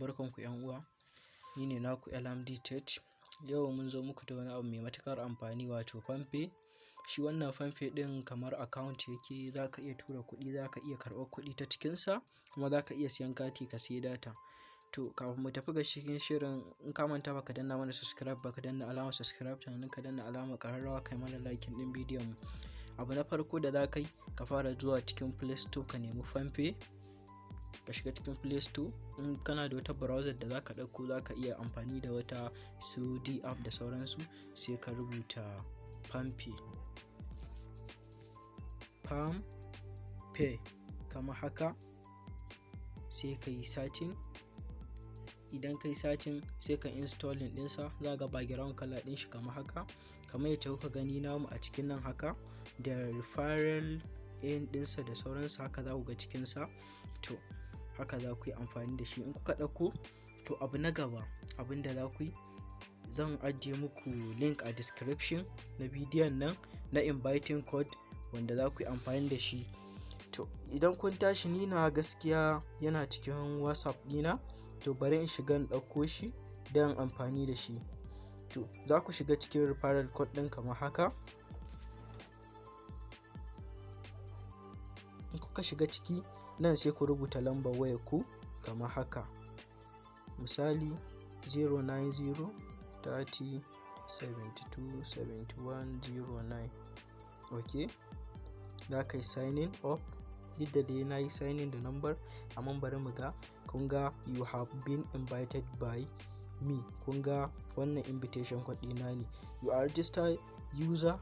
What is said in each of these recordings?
Barkanku 'yan uwa, ni ne naku LMD Tech. Yau mun zo muku da wani abu mai matuƙar amfani, wato PalmPay. Shi wannan PalmPay ɗin kamar account yake, za ka iya tura kuɗi, za ka iya karɓar kuɗi ta cikinsa, kuma za ka iya siyan kati ka sayi data. To, kafin mu tafi ga cikin shirin, in ka manta ba ka danna mana subscribe ba, ka danna alamar subscribe, sannan ka danna alamar ƙararrawa, kai mana liking ɗin bidiyon mu. Abu na farko da za ka yi, ka fara zuwa cikin Play Store ka nemi PalmPay. Ka shiga cikin Play Store, in kana da wata browser da za ka ɗauko, za ka iya amfani da wata su D app da sauransu, sai ka rubuta PalmPay. PalmPay kamar haka, sai ka yi searching. Idan ka yi searching, sai ka installing ɗinsa, za ga background color ɗin shi kamar haka. Kamar yacce kuka gani namu a cikin nan haka, da referral in ɗinsa da sauransu, haka za ku ga cikinsa. To, haka za ku yi amfani da shi in kuka ɗauko. To, abu na gaba, abin da za ku yi, zan ajiye muku link a description na bidiyon nan na inviting code wanda za ku yi amfani da shi. To, idan kun tashi, ni na gaskiya yana cikin WhatsApp ɗina, to bari in shiga in ɗauko shi don amfani da shi. To, za ku shiga cikin referral code ɗin kamar haka. In kuka shiga ciki nan, sai ku rubuta lambar wayar ku kamar haka. Misali, 090 30 72 71 09. Ok, za ka yi signing up. Duk da dai na yi signing da number, amma bari mu ga. Kun ga "You have been invited by me". Kun ga wannan invitation code ɗina ne. "You are registered user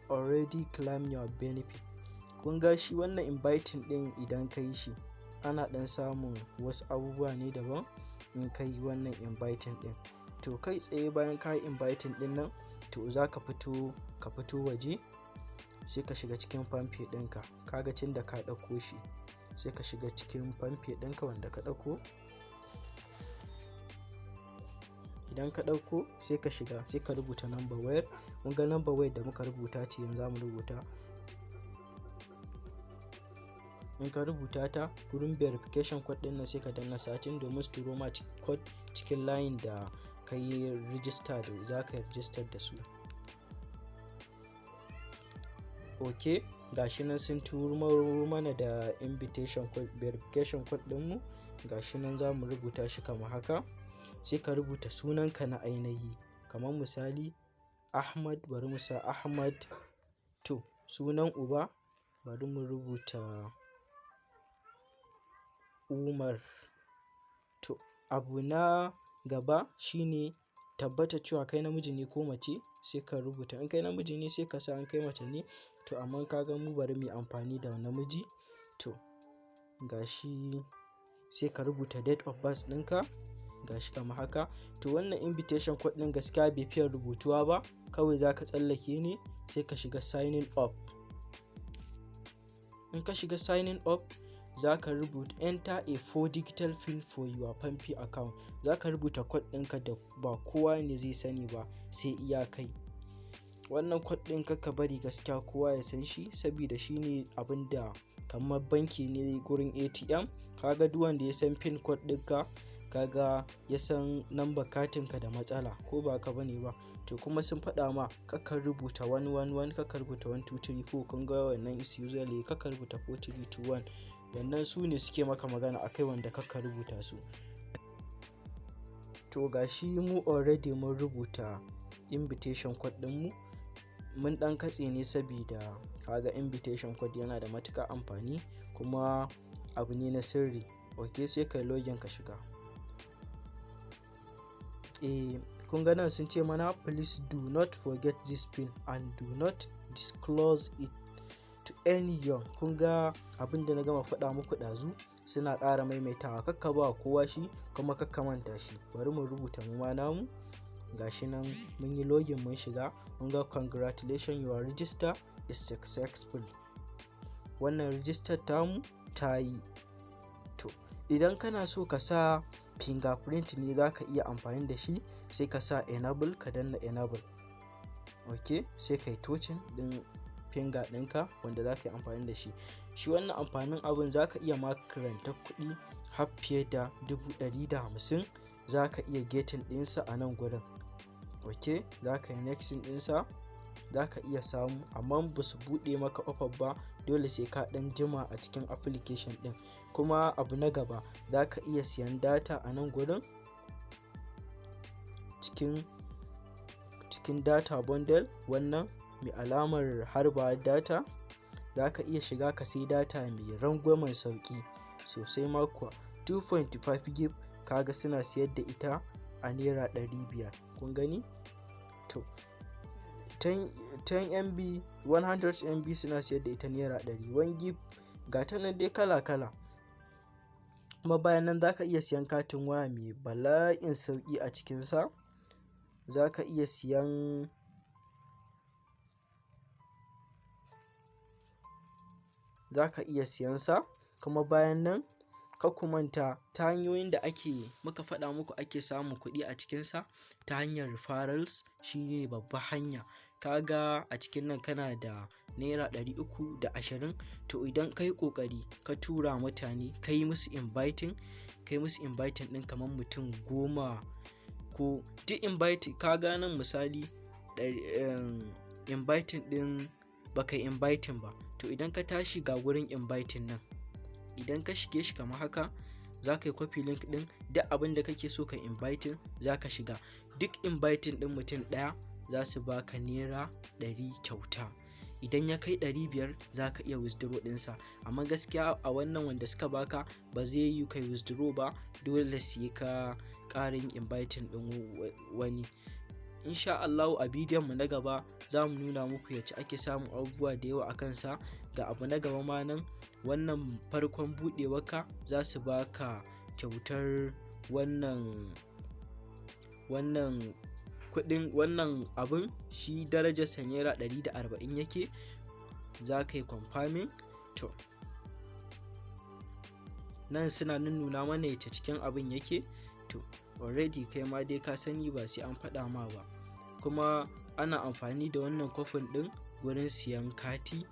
already, claim your benefit". Kun ga shi wannan inviting ɗin, idan ka yi shi, ana ɗan samun wasu abubuwa ne daban in ka yi wannan inviting ɗin. To, kai tsaye bayan ka yi inviting ɗin nan, to za ka fito waje, sai ka shiga cikin PalmPay ɗinka. Ka ga tun da ka ɗauko shi, sai ka shiga cikin PalmPay ɗinka wanda ka ɗauko. Idan ka ɗauko, sai ka shiga, sai ka rubuta number wayar. Kun ga number wayar da muka rubuta ce yanzu za mu rubuta. In ka rubuta ta, gurin verification code ɗin nan, sai ka danna searching domin su turo ma code cikin layin da ka yi register da za ka yi register da su. Ok, gashi nan sun turo mana da invitation code, verification code ɗinmu. Gashi nan za mu rubuta shi kamar haka. Sai ka rubuta sunanka na ainihi, kamar misali Ahmad, bari mu sa Ahmad. To, sunan uba, bari mu rubuta Umar. To, abu na gaba shine tabbata cewa kai namiji ne ko mace, sai ka rubuta. In kai namiji ne, sai ka sa, in kai mace ne. To, amma ka ga mu bari mu yi amfani da namiji. To, gashi sai ka rubuta date of birth ɗinka, gashi kamar haka. To, wannan invitation code ɗin gaskiya bai fiye rubutuwa ba, kawai za ka tsallake ne, sai ka shiga signing up. In ka shiga signing up, za ka rubuta "Enter a four digital pin for your PalmPay account". Za ka rubuta code ɗinka da ba kowa ne zai sani ba sai iya kai. Wannan code ɗin ka bari gaskiya kowa ya san shi, saboda shi ne abin da kamar banki ne gurin ATM. Kaga duk wanda ya san pin code ɗinka, kaga ya san number katinka da matsala, ko ba ka bane ba? To, kuma sun faɗa ma kakka rubuta 111, kakka rubuta 1 2 3 4. Kun ga wannan is usually, kakka rubuta 4321. Wannan su ne suke maka magana akai wanda kakka rubuta su. To, gashi mu already mun rubuta invitation code ɗinmu. Mun ɗan katse ne sabida kaga invitation code yana da matuƙar amfani kuma abu ne na sirri. Ok, sai kai login ka shiga. Eh, kun ga nan sun ce mana "Please do not forget this pin and do not disclose it to anyone". Kun ga abin da na gama faɗa muku ɗazu, suna ƙara maimaitawa: kakka ba kowa shi, kuma kakka manta shi. Bari mu rubuta mu ma namu. Gashi nan mun yi login, mun shiga. Mun ga "Congratulations, your register is successful". Wannan register tamu ta yi. To, idan kana so ka sa fingerprint ne, za ka iya amfani da shi, sai ka sa enable, ka danna enable. Ok, sai ka yi touching din finger ɗinka wanda za ka yi amfani da shi. Shi wannan amfanin abin, za ka iya ma karanta kuɗi har har fiye da 150,000 za ka iya getting ɗinsa a nan gurin. Ok, za ka yi next ɗinsa, za ka iya samu, amma ba su buɗe maka offer ba, dole sai ka ɗan jima a cikin application ɗin. Kuma abu na gaba, za ka iya siyan data a nan gurin cikin data bundle, wannan mai alamar harba data. Za ka iya shiga ka sai data mai rangwamen sauƙi sosai ma kuwa. 2.5 gig kaga suna siyar da ita a naira 500, kun gani? To, 10 MB, 100 MB suna siyar da ita naira 100, 1 gig, ga ta nan dai kala kala. Kuma bayan nan za ka iya siyan katin waya mai bala'in sauƙi a cikinsa. Za ka iya siyan sa. Kuma bayan nan, kar ku manta ta hanyoyin da ake muka faɗa muku ake samun kuɗi a cikinsa ta hanyar referrals, shine babbar hanya. Kaga a cikin nan kana da naira 320. To, idan ka yi ƙoƙari ka tura mutane, ka yi musu inviting ɗin kamar mutum 10 ko duk invite, ka ga nan misali inviting ɗin ba kai inviting ba. To, idan ka tashi, ga gurin inviting nan, idan ka shige shi kamar haka, za ka yi copy link ɗin duk abin da kake so ka inviting, za ka shiga. Duk inviting ɗin mutum ɗaya za su baka naira 100 kyauta. Idan ya kai 500 za ka iya withdraw ɗinsa. Amma gaskiya a wannan wanda suka baka ba zai yi kai withdraw ba, dole sai ka ƙara yin inviting ɗin wani. Insha Allahu a bidiyon mu na gaba za mu nuna muku yacce ake samun abubuwa da yawa a kansa. Ga abu na gaba ma nan, wannan farkon buɗewarka za su baka kyautar wannan kuɗin, wannan abun shi darajarsa naira 140 yake. Za ka yi confirming. To, nan suna nunnuna mana yacce cikin abin yake. To, already kai ma dai ka sani, ba sai an faɗa ma ba. Kuma ana amfani da wannan coupon ɗin gurin siyan kati.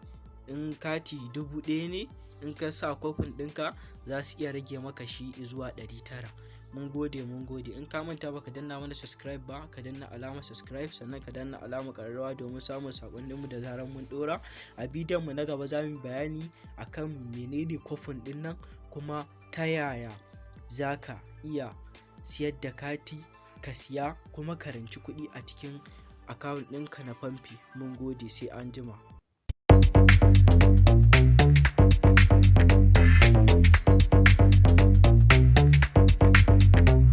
In kati 1000 ne, in ka sa coupon ɗinka za su iya rage maka shi zuwa 900. Mun gode, mun gode. In ka manta baka danna mana subscribe ba, ka danna alamar subscribe, sannan ka danna alamar ƙararrawa domin samun saƙonninmu da zarar mun ɗora. A bidiyon mu na gaba za mu yi bayani akan menene coupon ɗin nan, kuma ta yaya za ka iya siyar da kati, ka siya kuma ka ranci kuɗi a cikin account ɗinka na PalmPay. Mun gode, sai anjima.